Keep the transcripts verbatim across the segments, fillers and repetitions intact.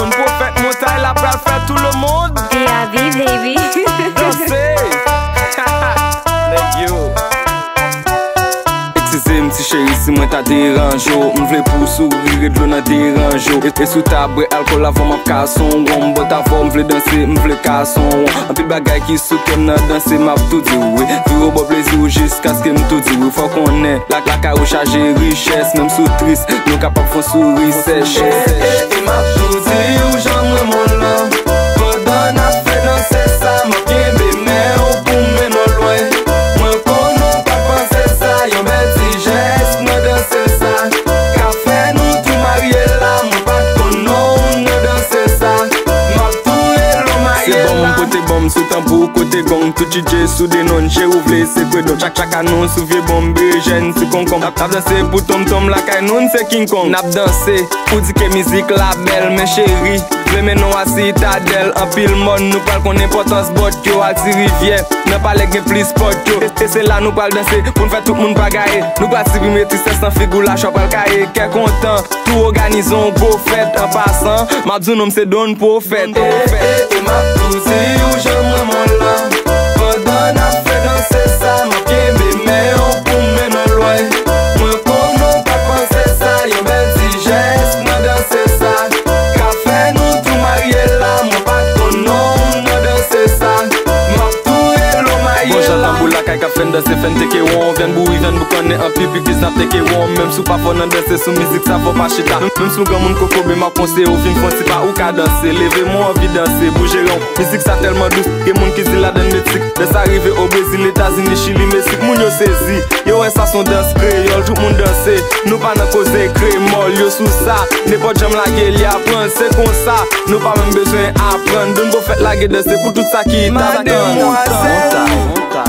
Yon pwofèt montay la pral fè tout le monde D A B, baby. Danse. Nèg yo. Eskize m ti cheri si mwen ta deranje w. M vle pou w souri ret dlo nan deranje w. E, e si w ta bwè alkòl avan m ap kase w wonm. Bòt avè w m vle danse, m vle kase w wonm. Anpil bagay ki sou kè m nan danse, m ap tou di w wi. Vire w bò plezi w jiskaske m tou di w wi. Fò w konnen, la, lakay ou chaje richès. Menm si w tris, nou kapab fè w souri sèch. E, e, e m ap tou di w jan m renmen w lan. Pandan n ap fè danse sa, m ap kenbe men w pou m mennen w lwen. Mwen konnen w pa t panse sa, yon bèl ti jès nan danse sa ka fè nou tou marye la. Mwen pa t konn non w nan danse sa, m ap tou rele w maye la. Se bon m pote bon m sou tanbou kote gong, tou DJ sou de non, je ou vle se kwe don. Chak chak anons ou vye bon m bejèn se konkonm. N ap danse pou tonm tonm lakay nou n se King Kong. N ap danse pou di ke mizik la bèl, men cheri, vle mennen w a Sitadèl. Anpil mòn, nou pral konn enpòtans bòt yo a Ti Rivyè. Nan palè gen plis pòt yo. E, e se la nou pral danse pou n fè tout moun pa gaye. Nou pral siprime tristès nan figi w, lachwa pral kaye. Kè kontan, tou òganize yon gwo fèt. An pasan, m ap di w non m se Don Pwofèt. E, e, e m ap tou di w jan m renmen w lan. Pandan n ap fè danse sa, m ap kenbe men w pou m mennen w lwen. Mwen konnen w pa t panse sa, yon bèl ti jès nan danse sa ka fè nou tou marye la. Mwen pa t konn non w nan danse sa, m ap tou rele w maye la. Bon jan tanbou lakay k ap fè n danse, fè n teke won, vyann bouri, vyann boukannen, anpil pipiz n ap teke won. Menm si w pa fò nan danse, sou mizik sa fò w pa chita. Menm si w granmoun kokobe, m ap konseye w vin fè yon ti pa, ou ka danse. Leve men w anvi danse, bouje ren w. Mizik sa tèlman dous, gen moun ki di ladann Meksik. Danse sa rive o Brezil, Etazini, Chili, Meksik, moun yo sezi. Yo wè sa s on dans kreyòl, tout moun danse. Nou pa nan koze kremòl, yo sou sa. Nenpòt jan m lage l, y aprann, se konsa. Nou pa menm bezwen aprann. Don Pwofèt lage danse pou tout sa ki ta tann. Mademwazèl,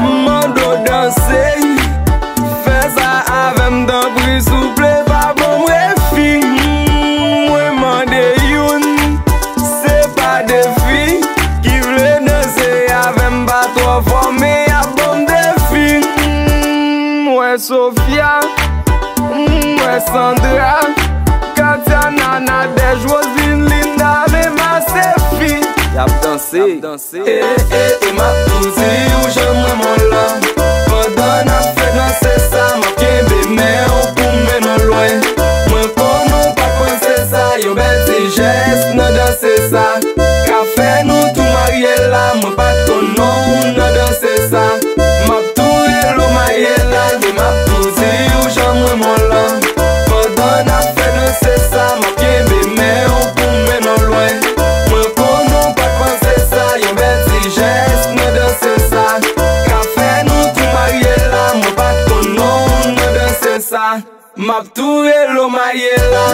m mande w danse. Fè sa avè m tanpri souple, pa ban m refi. Mwen mande youn, se pa de fi ki vle danse avè m, pa twò fò men y ap ban m defi. M wè Sofia, m wè Sandra, Katiana, Nadège, Roseline, Linda, Lema, Sefi. Y ap danse. E, e, e m ap tou di w jan m renmen w lan. Pandan n ap fè danse sa, m ap kenbe men w pou m mennen w lwen. Mwen konnen w pa t panse sa, yon bèl ti jès nan danse sa ka fè nou tou marye la. Mwen pa t konn non w nan danse sa, m ap tou rele w maye la. E m ap tou di w jan m renmen w lan. Pandan n ap fè danse sa, m ap kenbe men w pou m mennen w lwen. Mwen konnen w pa t panse sa, yon bèl ti jès nan danse sa ka fè nou tou marye la. Mwen pa t konn non w nan danse sa, m ap tou rele w maye la.